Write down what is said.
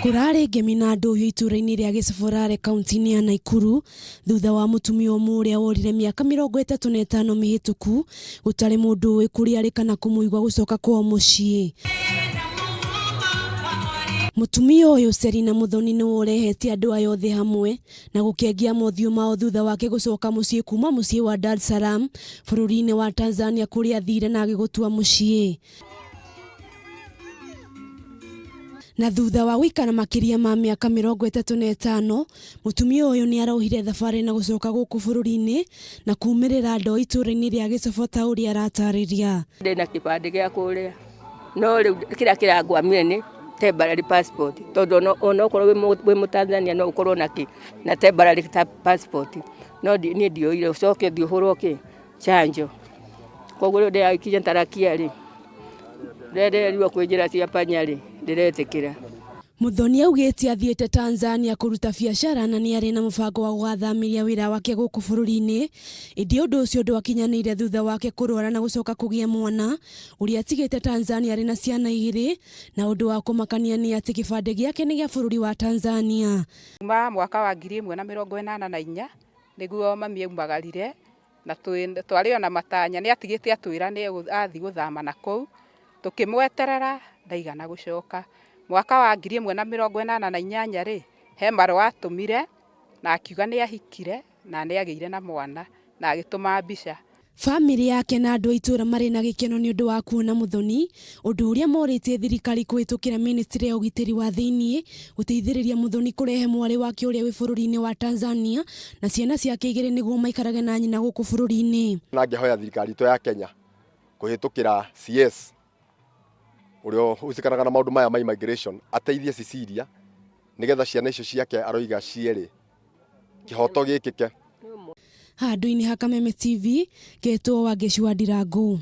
Kũrarĩ ngemi na ndũhiũ itũũra-inĩ rĩa Gĩcoborare kaunti-inĩ ya Naikuru thutha wa mũtumia ũmwe ũrĩa worire mĩaka 35 mĩhĩtũku gũtarĩ mũndũ ũĩ kũrĩa arĩ kana kũmũigua gũcoka kwao mũciĩ. Mũtumia ũyũ Selina Muthoni nĩwe ũrehete andũ aya othe hamwe na gũkengia mothiũ mao thutha wake gũcoka mũciĩ kuma mũciĩ wa Dar es Salaam bũrũri-inĩ wa Tanzania kũrĩa athire na agĩgũtua mũciĩ. Na thutha wa gũikara makĩria ma mĩaka 35, mũtumia ũyũ nĩ arohire thabarĩ na gũcoka gũkũ bũrũri-inĩ na kumĩrĩra ndoo itũũra-inĩ rĩa Gĩcobo ta ũrĩa aratarĩria. Ndĩna kĩbandĩ gĩa kũrĩa no rĩu kĩrĩa kĩrangwamire nĩ temporary passport tondũ ona okorwo wĩ mũtanzania no ũkorwo na kĩ na temporary passport no niĩ ndioire ũcoke ũthiĩ ũhũrwo kĩ chanjo. Koguo rĩu ndĩrakinya tarakia rĩ, ndererirwo kwĩ njĩra cia panya rĩ, ndĩretĩkĩra. Muthoni augĩte athiĩte Tanzania kũruta biacara na nĩ arĩ na mũbango wa gũgathamĩria wĩra wake gũkũ bũrũri-inĩ, ĩndĩ ũndũ ũcio ndwakinyanĩire thutha wake kũrwara na gũcoka kũgĩa mwana ũrĩa atigĩte Tanzania arĩ na ciana igĩrĩ, na ũndũ wa kũmakania nĩ atĩ kĩbandĩ gĩake nĩ gĩa bũrũri wa Tanzania. Kuma mwaka wa 1084 nĩguo mami aumagarire na twarĩ o na matanya nĩ atigĩte atwĩra nĩ athiĩ gũthama na kũu, tũkĩmweterera ndaigana gũcoka. Mwaka wa 1088 rĩ, he marũa atũmire na akiuga nĩ ahikire na nĩ agĩire na mwana na agĩtũma mbica. Bamĩrĩ yake na andũ a itũũra marĩ na gĩkeno nĩ ũndũ wa kuona Muthoni, ũndũ ũrĩa morĩtie thirikari kũhĩtũkĩra mĩnĩstrĩ ya ũgitĩri wa thĩinĩ gũteithĩrĩria Muthoni kũrehe mwarĩ wake ũrĩa wĩ bũrũri-inĩ wa Tanzania na ciana ciake igĩrĩ nĩguo maikarage na nyina gũkũ bũrũri-inĩ. Na ngĩhoya thirikari itũ ya Kenya kũhĩtũkĩra CS ũrĩa ũcikanaga na maũndũ maya ma immigration ateithie Cecilia nĩgetha ciana icio ciake aroiga cierĩ kĩhoto gĩkĩke. Handũ-inĩ ha Kameme TV, ngetwo Wangeci wa Ndirangu.